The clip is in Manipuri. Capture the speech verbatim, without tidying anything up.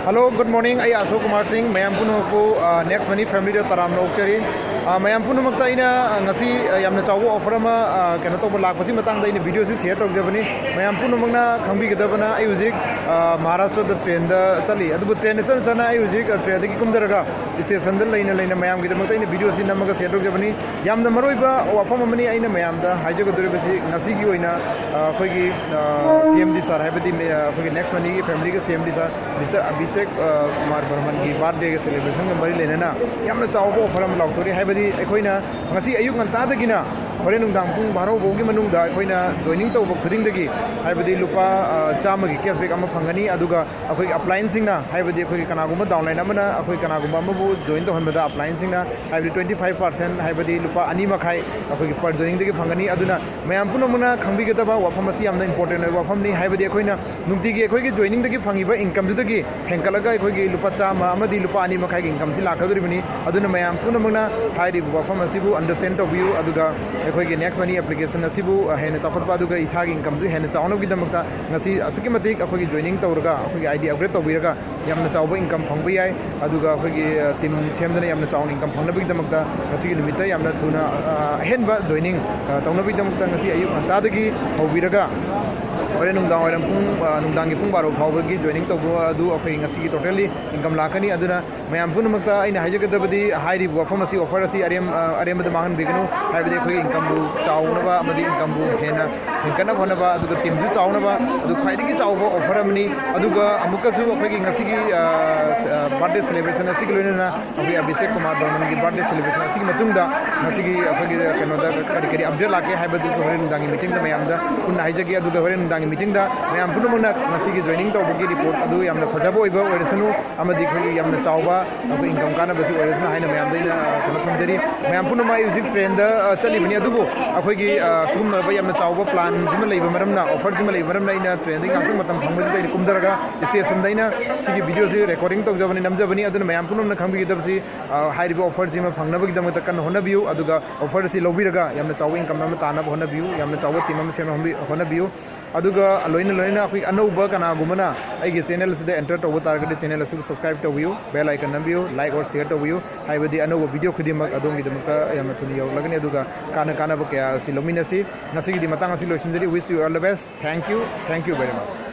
Hello, good morning. ꯑꯩ ꯑꯁꯣꯛ ꯀꯨꯃꯥꯔ ꯁꯤꯡ꯫ ꯃꯌꯥꯝ ꯄꯨꯝꯅꯃꯛꯄꯨ, ꯑ, Next Money family ꯗ ꯇꯔꯥꯝꯅ ꯑꯣꯛꯆꯔꯤ꯫ ꯑ, ꯃꯌꯥꯝ ꯄꯨꯝꯅꯃꯛꯇ ꯑꯩꯅ, ꯑ, ꯉꯁꯤ, ꯑ, ꯌꯥꯝꯅ ꯆꯥꯎꯕ offer ꯑꯃ, ꯑ, ꯀꯩꯅꯣ ꯇꯧꯕ ꯂꯥꯛꯄꯁꯤ ꯃꯇꯥꯡꯗ ꯑꯩꯅ video ꯁꯤ share ꯇꯧꯖꯕꯅꯤ꯫ ꯃꯌꯥꯝ ꯄꯨꯝꯅꯃꯛꯅ ꯈꯪꯕꯤꯒꯗꯕꯅ, ꯑꯩ ꯍꯧꯖꯤꯛ, ꯑ, ꯃꯍꯥꯔꯥꯁꯇ꯭ꯔꯗ train ꯗ ꯆꯠꯂꯤ꯫ ꯑꯗꯨꯕꯨ train ꯗ ꯆꯠꯅ ꯆꯠꯅ ꯑꯩ ꯍꯧꯖꯤꯛ, ꯑ, train ꯗꯒꯤ ꯀꯨꯝꯊꯔꯒ station ꯗ ꯂꯩꯅ ꯂꯩꯅ ꯃꯌꯥꯝꯒꯤꯗꯃꯛꯇ ꯑꯩꯅ video ꯁꯤ ꯅꯝꯃꯒ share ꯇꯧꯖꯕꯅꯤ꯫ ꯌꯥꯝꯅ ꯃꯔꯨꯑꯣꯏꯕ ꯋꯥꯐꯝ ꯑꯃꯅꯤ ꯑꯩꯅ ꯃꯌꯥꯝꯗ ꯍꯥꯏꯖꯒꯗꯧꯔꯤꯕꯁꯤ꯫ ꯉꯁꯤꯒꯤ ꯑꯣꯏꯅ, ꯑ, ꯑꯩꯈꯣꯏꯒꯤ, ꯑ, C M D sir, ꯍꯥꯏꯕꯗꯤ, ꯑ, ꯑꯩꯈꯣꯏꯒꯤ Next Money ꯒꯤ family ꯒꯤ C M D sir, Mister Abhishek, ꯑ, ꯀꯨꯃꯥꯔ ꯕꯔꯃꯟꯒꯤ birthday ꯒ celebration ꯒ ꯃꯔꯤ ꯂꯩꯅꯅ ꯌꯥꯝꯅ ꯆꯥꯎꯕ offer ꯑꯃ ꯂꯥꯎꯊꯣꯔꯛꯏ꯫ ꯍꯥꯏꯕꯗꯤ ꯑꯩꯈꯣꯏꯅ ꯉꯁꯤ ꯑꯌꯨꯛ ꯉꯟꯇꯥꯗꯒꯤꯅ ꯍꯣꯔꯦꯟ ꯅꯨꯡꯗꯥꯡ ꯄꯨꯡ ꯕꯥꯔꯣ ꯐꯥꯎꯒꯤ ꯃꯅꯨꯡꯗ ꯑꯩꯈꯣꯏꯅ joining ꯇꯧꯕ ꯈꯨꯗꯤꯡꯗꯒꯤ, ꯍꯥꯏꯕꯗꯤ ꯂꯨꯄꯥ, ꯑ, ꯆꯥꯝꯃꯒꯤ cashback ꯑꯃ ꯐꯪꯒꯅꯤ꯫ ꯑꯗꯨꯒ ꯑꯩꯈꯣꯏꯒꯤ upline ꯁꯤꯡꯅ, ꯍꯥꯏꯕꯗꯤ ꯑꯩꯈꯣꯏꯒꯤ ꯀꯅꯥꯒꯨꯝꯕ downline ꯑꯃꯅ ꯑꯩꯈꯣꯏ ꯀꯅꯥꯒꯨꯝꯕ ꯑꯃꯕꯨ join ꯇꯧꯍꯟꯕꯗ, upline ꯁꯤꯡꯅ, ꯍꯥꯏꯕꯗꯤ twenty five percent, ꯍꯥꯏꯕꯗꯤ ꯂꯨꯄꯥ ꯑꯅꯤ ꯃꯈꯥꯏ ꯑꯩꯈꯣꯏꯒꯤ per joining ꯗꯒꯤ ꯐꯪꯒꯅꯤ꯫ ꯑꯗꯨꯅ ꯃꯌꯥꯝ ꯄꯨꯝꯅꯃꯛꯅ ꯈꯪꯕꯤꯒꯗꯕ ꯋꯥꯐꯝ ꯑꯁꯤ ꯌꯥꯝꯅ important ꯑꯣꯏꯕ ꯋꯥꯐꯝꯅꯤ꯫ ꯍꯥꯏꯕꯗꯤ ꯑꯩꯈꯣꯏꯅ ꯅꯨꯡꯇꯤꯒꯤ ꯑꯩꯈꯣꯏꯒꯤ joining ꯗꯒꯤ ꯐꯪꯉꯤꯕ income ꯗꯨꯗꯒꯤ ꯍꯦꯟꯒꯠꯂꯒ ꯑꯩꯈꯣꯏꯒꯤ ꯂꯨꯄꯥ ꯆꯥꯝꯃ ꯑꯃꯗꯤ ꯂꯨꯄꯥ ꯑꯅꯤ ꯃꯈꯥꯏꯒꯤ income ꯁꯤ ꯂꯥꯛꯀꯗꯧꯔꯤꯕꯅꯤ꯫ ꯑꯗꯨꯅ ꯃꯌꯥꯝ ꯄꯨꯝꯅꯃꯛꯅ ꯍꯥꯏꯔꯤꯕ ꯋꯥꯐꯝ ꯑꯁꯤꯕꯨ understand ꯇꯧꯕꯤꯌꯨ, ꯑꯗꯨꯒ ꯑꯩꯈꯣꯏꯒꯤ Next Money application ꯑꯁꯤꯕꯨ, ꯑ, ꯍꯦꯟꯅ ꯆꯥꯎꯈꯠꯄ, ꯑꯗꯨꯒ ꯏꯁꯥꯒꯤ income ꯁꯨ ꯍꯦꯟꯅ ꯆꯥꯎꯅꯕꯒꯤꯗꯃꯛꯇ ꯉꯁꯤ ꯑꯁꯨꯛꯀꯤ ꯃꯇꯤꯛ ꯑꯩꯈꯣꯏꯒꯤ joining ꯇꯧꯔꯒ, ꯑꯩꯈꯣꯏꯒꯤ I D upgrade ꯇꯧꯕꯤꯔꯒ ꯌꯥꯝꯅ ꯆꯥꯎꯕ income ꯐꯪꯕ ꯌꯥꯏ꯫ ꯑꯗꯨꯒ ꯑꯩꯈꯣꯏꯒꯤ, ꯑ, team ꯁꯦꯝꯗꯅ ꯌꯥꯝꯅ ꯆꯥꯎꯅ income ꯐꯪꯅꯕꯒꯤꯗꯃꯛꯇ ꯉꯁꯤꯒꯤ ꯅꯨꯃꯤꯠꯇ ꯌꯥꯝꯅ ꯊꯨꯅ, ꯑ, ꯑꯍꯦꯟꯕ joining, ꯑ, ꯇꯧꯅꯕꯒꯤꯗꯃꯛꯇ ꯉꯁꯤ ꯑꯌꯨꯛ ꯉꯟꯇꯥꯗꯒꯤ ꯍꯧꯕꯤꯔꯒ ꯍꯣꯔꯦꯟ ꯅꯨꯡꯗꯥꯡ ꯋꯥꯏꯔꯝ ꯄꯨꯡ, ꯑ, ꯅꯨꯡꯗꯥꯡꯒꯤ ꯄꯨꯡ ꯕꯥꯔꯣ ꯐꯥꯎꯕꯒꯤ joining ꯇꯧꯕ ꯑꯗꯨ ꯑꯩꯈꯣꯏ ꯉꯁꯤꯒꯤ totally income ꯂꯥꯛꯀꯅꯤ꯫ ꯑꯗꯨꯅ ꯃꯌꯥꯝ ꯄꯨꯝꯅꯃꯛꯇ ꯑꯩꯅ ꯍꯥꯏꯖꯒꯗꯕꯗꯤ, ꯍꯥꯏꯔꯤꯕ ꯋꯥꯐꯝ ꯑꯁꯤ, offer ꯑꯁꯤ ꯑꯔꯦꯝ-, ꯑ, ꯑꯔꯦꯝꯕꯗ ꯃꯥꯡꯍꯟꯕꯤꯒꯅꯨ꯫ ꯍꯥꯏꯕꯗꯤ ꯑꯩꯈꯣꯏꯒꯤ income ꯕꯨ ꯆꯥꯎꯅꯕ ꯑꯃꯗꯤ income ꯕꯨ ꯍꯦꯟꯒꯠꯅꯕ ꯍꯣꯠꯅꯕ, ꯑꯗꯨꯒ team ꯁꯨ ꯆꯥꯎꯅꯕ, ꯑꯗꯨ ꯈ꯭ꯋꯥꯏꯗꯒꯤ ꯆꯥꯎꯕ offer ꯑꯃꯅꯤ꯫ ꯑꯗꯨꯒ ꯑꯃꯨꯛꯀꯁꯨ ꯑꯩꯈꯣꯏꯒꯤ ꯉꯁꯤꯒꯤ, ꯑ, ꯑ, birthday celebration ꯑꯁꯤꯒꯤ ꯂꯣꯏꯅꯅ ꯑꯩꯈꯣꯏ ꯑꯕꯤꯁꯦꯛ ꯀꯨꯃꯥꯔ ꯕꯔꯃꯟꯒꯤ birthday celebration ꯑꯁꯤꯒꯤ ꯃꯇꯨꯡꯗ ꯉꯁꯤꯒꯤ ꯑꯩꯈꯣꯏꯒꯤ ꯀꯩꯅꯣꯗ ꯀꯔꯤ ꯀꯔꯤ update ꯂꯥꯛꯀꯦ ꯍꯥꯏꯕꯗꯨꯁꯨ ꯍꯣꯔꯦꯟ ꯅꯨꯡꯗꯥꯡꯒꯤ meeting ꯗ ꯃꯌꯥꯝꯗ ꯄꯨꯟꯅ ꯍꯥꯏꯖꯒꯦ꯫ ꯑꯗꯨꯒ ꯍꯣꯔꯦꯟ ꯅꯨꯡꯗꯥꯡꯒꯤ meeting ꯗ ꯃꯌꯥꯝ ꯄꯨꯝꯅꯃꯛꯅ ꯉꯁꯤꯒꯤ joining ꯇꯧꯕꯒꯤ report ꯑꯗꯨ ꯌꯥꯝꯅ ꯐꯖꯕ ꯑꯣꯏꯕ ꯑꯣꯏꯔꯁꯅꯨ, ꯑꯃꯗꯤ ꯑꯩꯈꯣꯏꯒꯤ ꯌꯥꯝꯅ ꯆꯥꯎꯕ ꯑꯩꯈꯣꯏ income ꯀꯥꯟꯅꯕꯁꯨ ꯑꯣꯏꯔꯁꯅꯨ ꯍꯥꯏꯅ ꯃꯌꯥꯝꯗ ꯑꯩꯅ, ꯑ, ꯀꯩꯅꯣ ꯊꯝꯖꯔꯤ꯫ ꯃꯌꯥꯝ ꯄꯨꯝꯅꯃꯛ ꯑꯩ ꯍꯧꯖꯤꯛ train ꯗ, ꯑ, ꯆꯠꯂꯤꯕꯅꯤ, ꯑꯗꯨꯕꯨ ꯑꯩꯈꯣꯏꯒꯤ, ꯑ, ꯁꯤꯒꯨꯝꯂꯕ ꯌꯥꯝꯅ ꯆꯥꯎꯕ plan ꯁꯤꯃ ꯂꯩꯕ ꯃꯔꯝꯅ, offer ꯁꯤꯃ ꯂꯩꯕ ꯃꯔꯝꯅ ꯑꯩꯅ train ꯗꯒꯤ ꯉꯥꯛꯇꯪ ꯃꯇꯝ ꯐꯪꯕꯁꯤꯗ ꯑꯩꯅ ꯀꯨꯝꯊꯔꯒ station ꯗ ꯑꯩꯅ ꯁꯤꯒꯤ video ꯁꯤ recording ꯇꯧꯖꯕꯅꯤ, ꯅꯝꯖꯕꯅꯤ꯫ ꯑꯗꯨꯅ ꯃꯌꯥꯝ ꯄꯨꯝꯅꯃꯛꯅ ꯈꯪꯕꯤꯒꯗꯕꯁꯤ, ꯑ, ꯍꯥꯏꯔꯤꯕ offer ꯁꯤꯃ ꯐꯪꯅꯕꯒꯤꯗꯃꯛꯇ ꯀꯟꯅ ꯍꯣꯠꯅꯕꯤꯌꯨ꯫ ꯑꯗꯨꯒ offer ꯑꯁꯤ ꯂꯧꯕꯤꯔꯒ ꯌꯥꯝꯅ ꯆꯥꯎꯕ income ꯑꯃ ꯇꯥꯅꯕ ꯍꯣꯠꯅꯕꯤꯌꯨ, ꯌꯥꯝꯅ ꯆꯥꯎꯕ team ꯑꯃ ꯁꯦꯝꯅꯕ ꯍꯣꯠꯅꯕꯤ-, ꯍꯣꯠꯅꯕꯤꯌꯨ꯫ ꯑꯗꯨꯒ ꯂꯣꯏꯅ ꯂꯣꯏꯅꯅ ꯑꯩꯈꯣꯏ ꯑꯅꯧꯕ ꯀꯅꯥꯒꯨꯝꯕꯅ ꯑꯩꯒꯤ channel ꯑꯁꯤꯗ enter ꯇꯧꯕ ꯇꯥꯔꯒꯗꯤ channel ꯑꯁꯤꯕꯨ subscribe ꯇꯧꯕꯤꯌꯨ, bell icon ꯅꯝꯕꯤꯌꯨ, like or share ꯇꯧꯕꯤꯌꯨ꯫ ꯍꯥꯏꯕꯗꯤ ꯑꯅꯧꯕ video ꯈꯨꯗꯤꯡꯃꯛ ꯑꯗꯣꯝꯒꯤꯗꯃꯛꯇ ꯌꯥꯝꯅ ꯊꯨꯅ ꯌꯧꯔꯛꯂꯒꯅꯤ꯫ ꯑꯗꯨꯒ ꯀꯥꯟꯅ ꯀꯥꯟꯅꯕ ꯀꯌꯥ ꯑꯁꯤ ꯂꯧꯃꯤꯟꯅꯁꯤ꯫ ꯉꯁꯤꯒꯤꯗꯤ ꯃꯇꯥꯡ ꯑꯁꯤ ꯂꯣꯏꯁꯤꯟꯖꯔꯤ꯫ Wish you all the best. Thank you. Thank you very much.